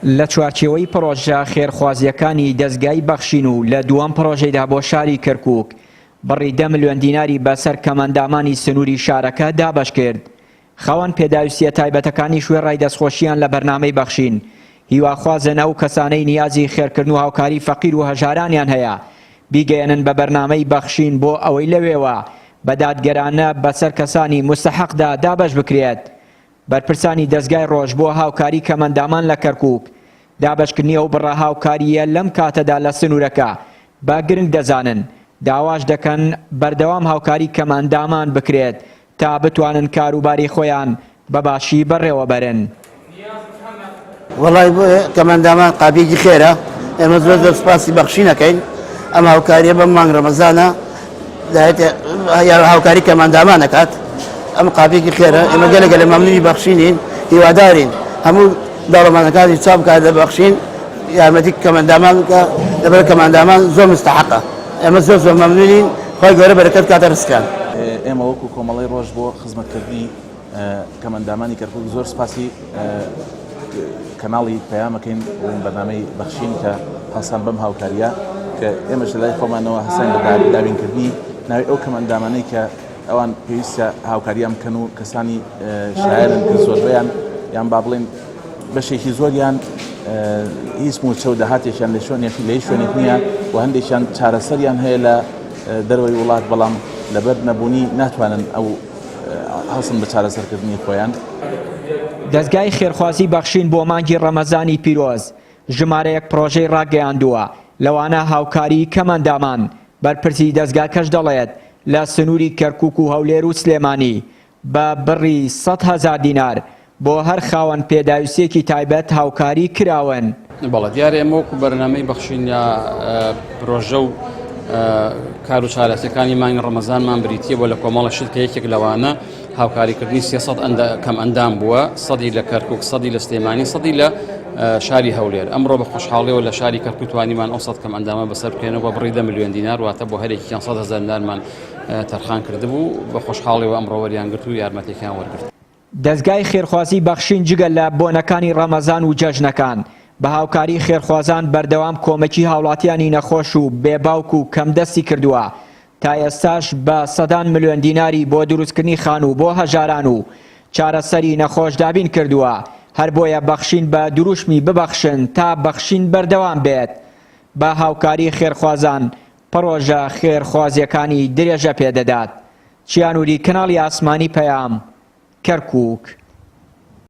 لە چوارچێوەی پڕۆژە خێرخوازییەکانی دەزگای بەخشین و لە دووەم پڕۆژەیدا بۆ شاری کەرکووک، بڕی دە ملیۆن دیناری بەسەر کەمئەندامانی سنووری شارەکە دابەشکرد. خاوەن پێداویستییە تایبەتەکانیش وێڕای دەستخۆشییان لە بەرنامەی بەخشین، هیواخوازن ئەو کەسانەی نیازی خێرکردن و هاوکاری فەقیر و هەژارانیان هەیە، بیگەیەنن بە بەرنامەی بەخشین بۆ ئەوەی لەوێوە بە دادگەرانە بەسەر کەسانی موستەحەقدا دابەش بکرێت. بەرپرسانی دەزگای ڕۆژ بۆ هاوکاری کەمئەندامان لە کەرکوک، دابەشکردنی ئەو بڕە هاوکارییە لەم کاتەدا لە سنوورەکە بە گرنگ دەزانن، داواش دەکەن بەردەوام هاوکاری کەمئەندامان بکرێت تا بتوانن کاروباری خۆیان بە باشی بەڕێوەبەرن. وەڵای بۆ کەمئەندامان قابیەکی خێرە ئێمە زۆر زۆر سوپاسی بەخشین ئەکەین ئەم هاوکاریە بەم مانگ ڕەمەزانە هاوکاری کەمئەندامان ئەکات ئەم قابیەکی خێرە ئێمە گەلە گەلە مەمنونی بەخشینین هیوادارین هەموو دەوڵەمەندەکانی چاپ بکات لە بەخشین یارمەتی کەمئەندامان بکە لەبەر کەمئەندامان زۆر مستحقە ئێمە زۆر زۆر مەمنونین خی گەورە بەرەکەت کاتە ڕزقیان. ئێمە وەکو کۆمەڵەی ڕۆژ بۆ خزمەتکردنی کەمئەندامانی کەرکوک زۆر سپاسی کەناڵی پەیامەکەین و بەرنامەی بەخشین کە هەڵسان بەم هاوکاریە کە ئێمەش لە لای خۆمانەوە هەستاین بە دابینکردنی ناوی ئەو کەمئەندامانەی کە ئەوان پێویستە هاوکاریان بکەن و کەسانی شایەنن کە زۆربەیان یان با بڵێن بەشێکی زۆریان هیچ موچە و داهاتێکیان لە شوێنێک لە هیچ شوێنێک نییە و هەندێکیان چارەسەریان هەیە لە دەرەوەی وڵات بەڵام لەبەر نەبوونی ناتوانن ئەو هەڵسن بە چارەسەرکردنی خۆیان. دەزگای خێرخوازی بەخشین بۆ مانگی ڕەمەزانی پیرۆز ژمارەیەک پڕۆژەی ڕاگەیاندووە، لەوانە هاوکاریی کەمئەندامان، بەرپرسی دەزگاکەش دەڵێت، لە سنووری کەرکوک و هەولێر و سلێمانی بە بڕی 100,000 دینار بۆ هەر خاوەن پێداویستییەکی تایبەت هاوکاری کراون. بەڵێ دیارە ئێمە وەکو بەرنامەی بەخشین یا پرۆژە و کار و چالاکیەکانی مانگی ڕەمەزانمان بریتیە بۆ لە کۆمەڵە شت کە یەکێک لەوانە هاوکاریکردنی 300 کەم ئەندام بووە سەدی لە کەرکک سەدی لە سلێمانی سەدی لە شاری هەولێر ئەمڕۆ بە خۆشحاڵیەوە لە شاری کەرکک توانیمان ئەو 100 کەم ئەندامە بەسەر بکەینەوە بە بڕی 10 ملیۆن دینار واتە بۆ هەرێکیان 100 هەزار دینارمان تەرخان کردبوو بە خۆشحاڵیەوە ئەمڕۆ وەریان گرت و یارمەتێکیان وەرگرت. دەزگای خێرخوازی بەخشین جگە لە بۆنەکانی ڕەمەزان و جەژنەکان، بە هاوکاری خێرخوازان بەردەوام کۆمەکی هاوڵاتیانی نەخۆش و بێ باوک و کەمدەستی کردووە، تا ئێستاش بە سەدان ملیۆن دیناری بۆ دروستکردنی خانوو بۆ هەژاران و چارەسەری نەخۆش دابین کردووە، هەر بۆیە بەخشین بە دروشمی ببەخشن تا بەخشین بەردەوام بێت بە هاوکاری خێرخوازان پڕۆژە خێرخوازییەکانی درێژە پێدەدات. چیانوری کەناڵی ئاسمانی پەیام، کەرکوک.